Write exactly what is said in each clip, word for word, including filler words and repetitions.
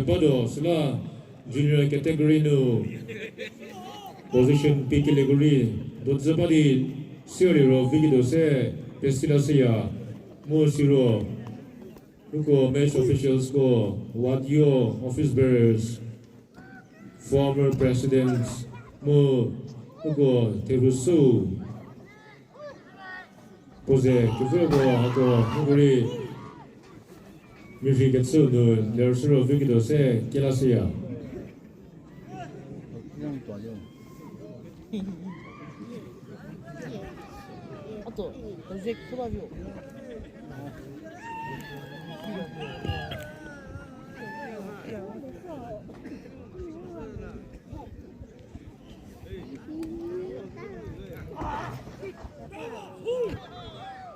Bado süla junior category nu position pikelie gori, dodzü ba di sieriro vikituo se pesila seya, mu siro, uko match officials ko, wadio office bearers, former presidents, mu uko therusu. Puo ze kevüko hako mhakori mirhi kechü nu lerüsüro vikituo se kela seya.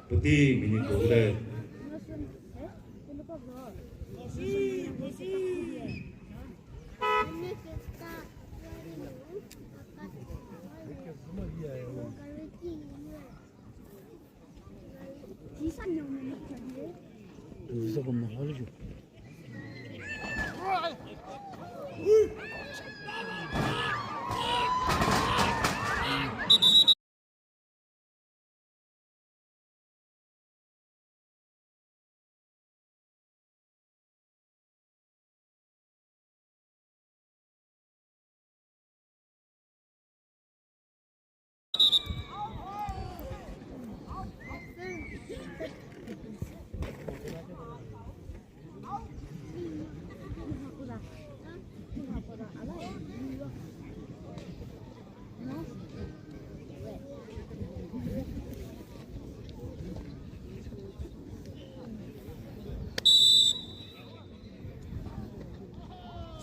Puotei minute ko le.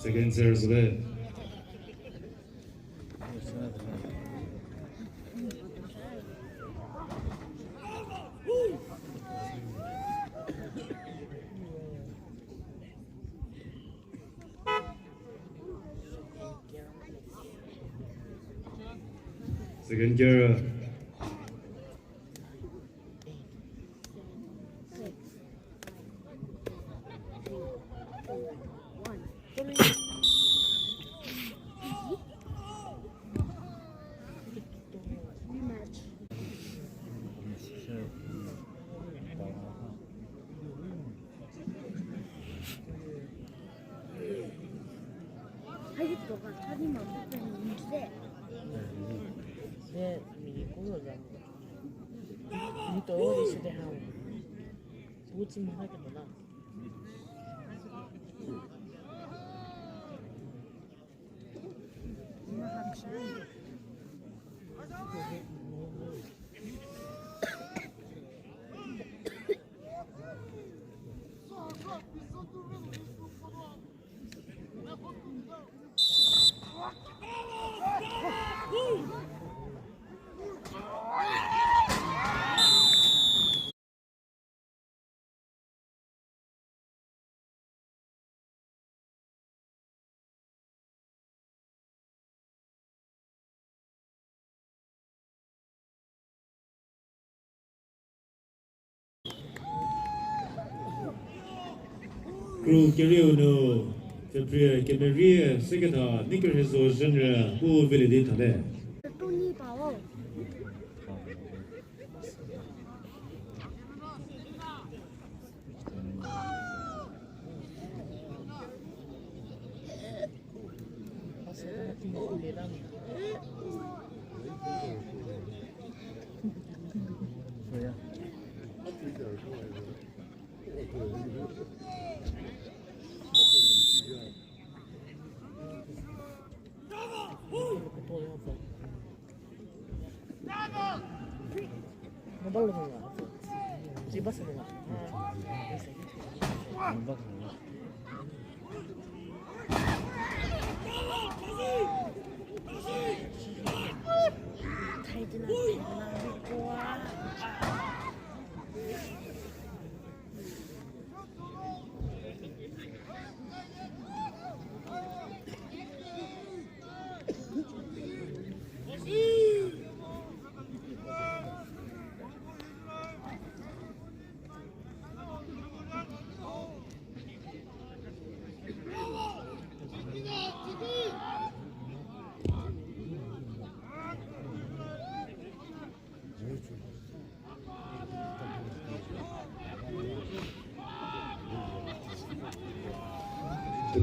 Second serve süle. Second gear. Kru kerieu nu, February kemerie seketha, Nikerhezo Zhünyü, u viledi thale.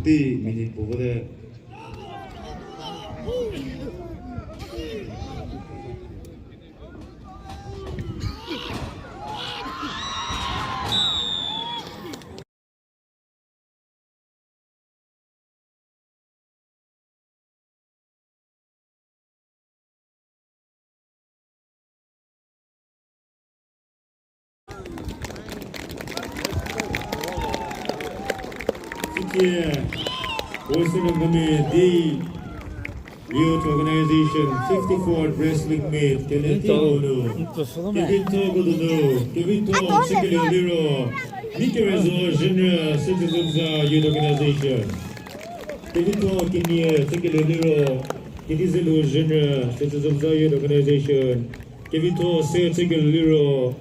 Ti minute puo vote. Sütie, Western Angami Day Youth Organization fifty-fourth Wrestling Meet, Keneti Onu, Kevintho Kodonu, Kevintho Chükelieu Liro, Mikerezo Zhünü, Sütsüzümza Youth Organization. Kevintho Kenie Chükelieu Liro, Kedizelu Zhünü, Sütsüzümza Youth Organization. Kevintho Se Chükelieu Liro,